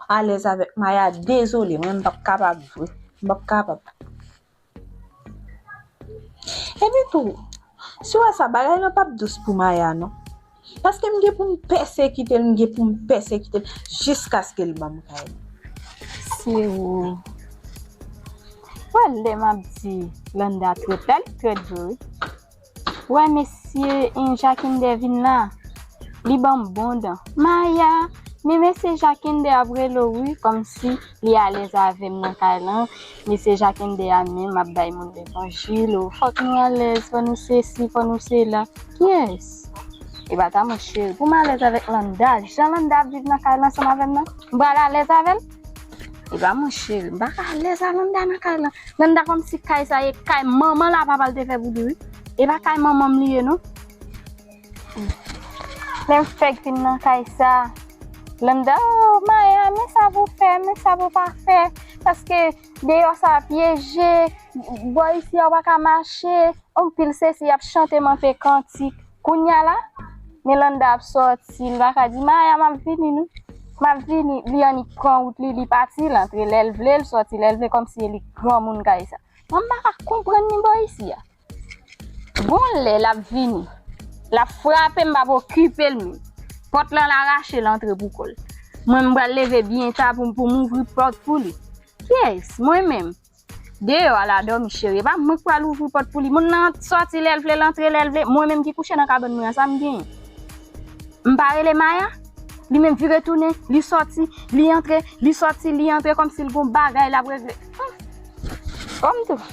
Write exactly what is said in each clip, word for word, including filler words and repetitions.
alèz avèk Maya, dezole, mwen m p ap kapab vre. M p ap kapab. Epi tou, si w wè sa, bagay lan p ap dous pou Maya non. Paske m gen pou m pèsekite l, m gen pou m pèsekite l jiskaske l ban m kay li. Se ou. Wè lè m ap di Landa trèt la, li trèt vre wi. Wè mesye Jacquender vin la, li ban m bon dan. Maya, men mesye Jacquender ap rele w wi, kòmsi li alèz avè m nan kay lan. Mesye Jacquender a menm ap bay moun levanjil, o fòk nou alèz, fò nou sesi, fò nou sela. Kiyès? Epa ta monchè, pou m alèz avèk Landa, jan Landa ap viv nan kay lan ansanm avè m nan, m pral alèz avè l? Epa monchè, m pa ka alèz a Landa nan kay lan. Landa kòmsi kay sa e kay manman l a papa l te fè pou li wi. Epa kay manman m li ye non. Lè m fèk vin nan kay sa, Landa, oh Maya, men sa pou fè, men sa pou pa fè. Paske deyò sa pyeje, bò isi a ou pa ka mache. Anpil sesi, y ap chante m anpe kantik. Kounya la, men Landa ap sòti, li pa ka di, Maya, m ap vini non. M ap vini, li annik pran wout li, li pati, l antre lè l vle, l sòti lè l vle, kòmsi e li granmoun kay sa. Mwen m pa ka konprann li bò isi a. Gon lè l ap vini, l ap frape m, m p ap okipe l menm. Pòt lan l arache, l antre pou kò l. Mwen m pral leve byen ta pou, pou m ouvri pòt pou li. Kiyès? Mwen menm. Deyò a l a dòmi cheri, e pa mwen k pral ouvri pòt pou li. Moun nan sòti lè l vle, l antre lè l vle. Mwen menm ki kouche nan kabann mwen an, sa m genyen? M pa rele Maya? Li menm vire tounen, li sòti, li antre, li sòti, li antre, kòmsi l gon bagay l ap regle. Hmm. Kòm tou,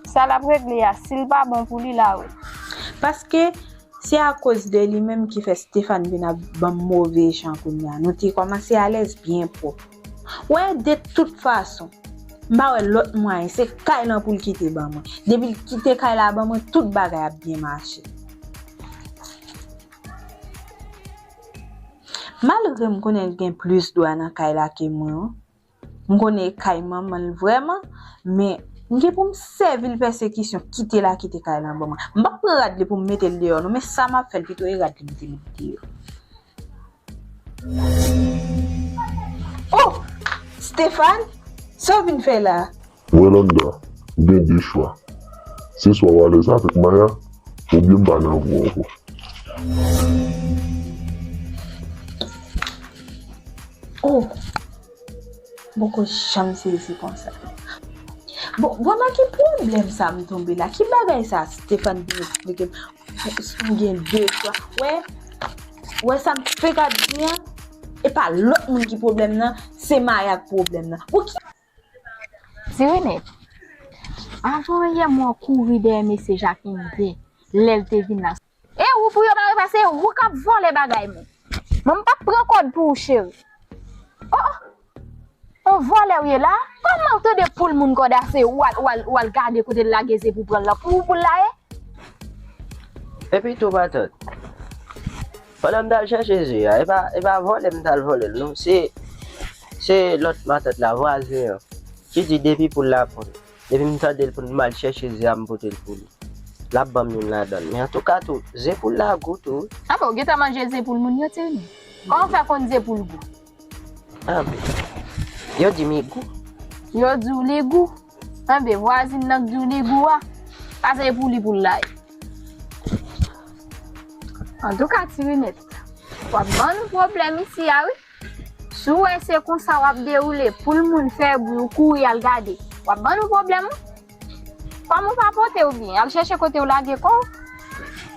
sa l ap regle a, si l pa bon pou li, l a ou. Paske se akoz de li menm ki fè Stéphane vin ap ban m move jan kounya. Nou te kòmanse alèz byen pwòp. Wè, de tout fason, m pa wè lòt mwayen, se kay lan pou l kite ban mwen. Depi l kite kay la ban mwen, tout bagay ap byen mache. Malgre m konnen l gen plis dwa nan kay la ke mwen, wi. M konnen e kay manman l vrèman, men m gen pou m sèvi l pèsekisyon, kite l a kite kay lan ban mwen. M p ap pran rad li pou m mete l deyò non, men sa m ap fè l pito e rad li m te met deyò. Oh! Stéphane, sa w vin fè la? Mwen Landa, ou gen de chwa. Se swa w alèz avèk Maya, oubyen m pa nan vi w ankò. Oh! M poko janm sezi konsa. Bon, bon, nan ki pwoblèm sa m tonbe la? Ki bagay sa Stéphane vin eksplike m? Ou, ou gen de chwa. Wè, wè sa m fenk ap di an? E pa lòt moun ki pwoblèm nan, se Maya k pwoblèm nan. Pou ki Ti Rinèt, avan yè m wè w kouri dèyè mesye Jakinde lè l te vin la. E ou pou yo bare pase, e ou k ap vòlè bagay moun. Mwen m p ap pran kòd pou ou, cheri. Oh, oh. On vòlè w ye la? Kòman w tande poul moun kòd a se ou al, ou al, ou al gade kote l lage ze pou pran l lan? Pou ou poul la ye? Epi tou matant, pandan m t al chèche ze a, e pa, e pa vòlè m t al vòlè l non. Se, se lòt matant la, vwazen an, ki di depi poul la ponn, depi m tande l ponn, m al chèche ze a, m pote l pou li. L ap ban m youn ladan l. Men antouka tou, ze poul la gou tou wi. Anben, w gentan manje ze poul moun yo, Tini? Kòman w fè konn ze poul gou? Anben, yo di m li gou. Yo di w li gou? Anben, vwazin nan k di w li gou a, pa se pou li poul la ye. Antouka, Ti Rinèt, w ap ban nou pwoblèm isi a wi. Si w wè se konsa w ap dewoule, poul moun fè bri, ou kouri al gade, w ap ban nou pwoblèm wi. Kòm ou pa pote w byen, al chèche kote w lage kò w.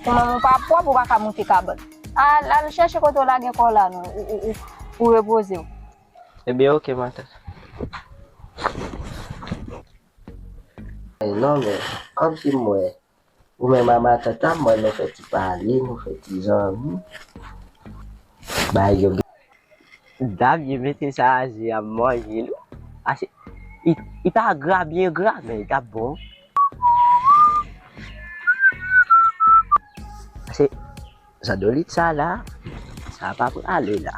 Kòm ou pa pwòp, ou pa ka moute kabann. Al, al chèche kote w lage kò w la non, ou, ou, ou, ou repoze w. Ebyen, oke, matant. Eh, non, men, kòmsi m wè ou menm a matant la, m wè nou fè ti pale, nou fè ti zanmi. Bay yo. Damye mete sa a ze a manje nou. Ase, li, li pa gra byen gra, men li t ap bon. Ase, zandolit sa la, sa pa prale la.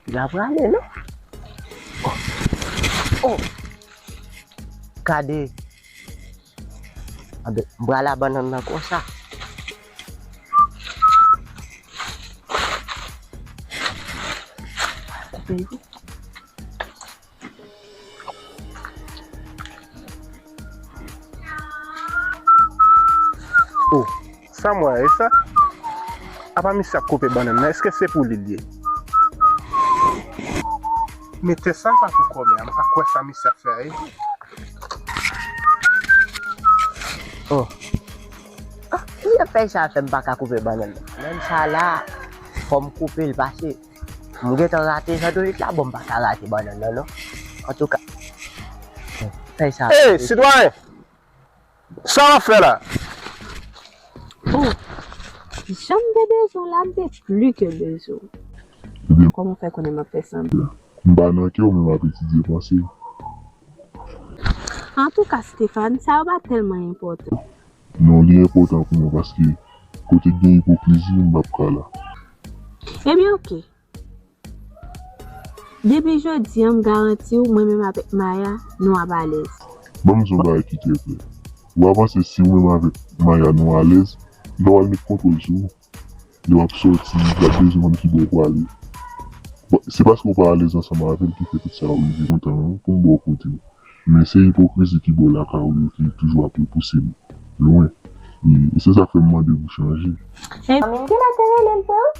Li pa prale, non. Oh, oh. Gade. Anben, m pral a bannann nan konsa. Koupe yo. Oh, sa m wè a, e sa? Apa misye ap koupe bannann nan, èske se pou li l ye? Men tè sa pa pou kòmè a, m pa kwè sa misye ap fè a, e. Oh. Ah, misye fè sa fè m pa ka koupe bannann nan. Bannann sa la, fò m koupe l pase. M gentan rate jan de lit la, bon, m pa ka rate bannann nan, non. Antouka, fè sa. Ey, sitwayen! Sa w ap fè la? Oh, jan m te bezwen w la, m te pli ke bezwen w. Ebyen, kòman w fè konnen m ap fè sanblan? M pa nan kè w, men m ap etidye panse w. Antouka, Stéphane, sa yo pa tèlman enpòtan. Non, li enpòtan pou mwen paske kote k gen ipokrizi, m p ap ka la. Ebyen, oke. Depi jodi a, m garanti w, mwen menm avèk Maya, nou ap alèz. Ban m di w yon bagay ki trè klè. Ou pa panse si ou menm avèk Maya nou alèz, m pa pral met kontwòl sou ou. Lè w ap sòti, w ap bezwen konn ki bò w prale. Bon, se paske w pa alèz ansanm avè l ki fè tout sa yo rive. Kontan wi pou m bò kote w. Men se ipokrizi ki bò lakay ou yo ki toujou ap repouse m lwen. E, e se sa k fè m mande pou chanje. Zanmi m genlè te rele l vre wi.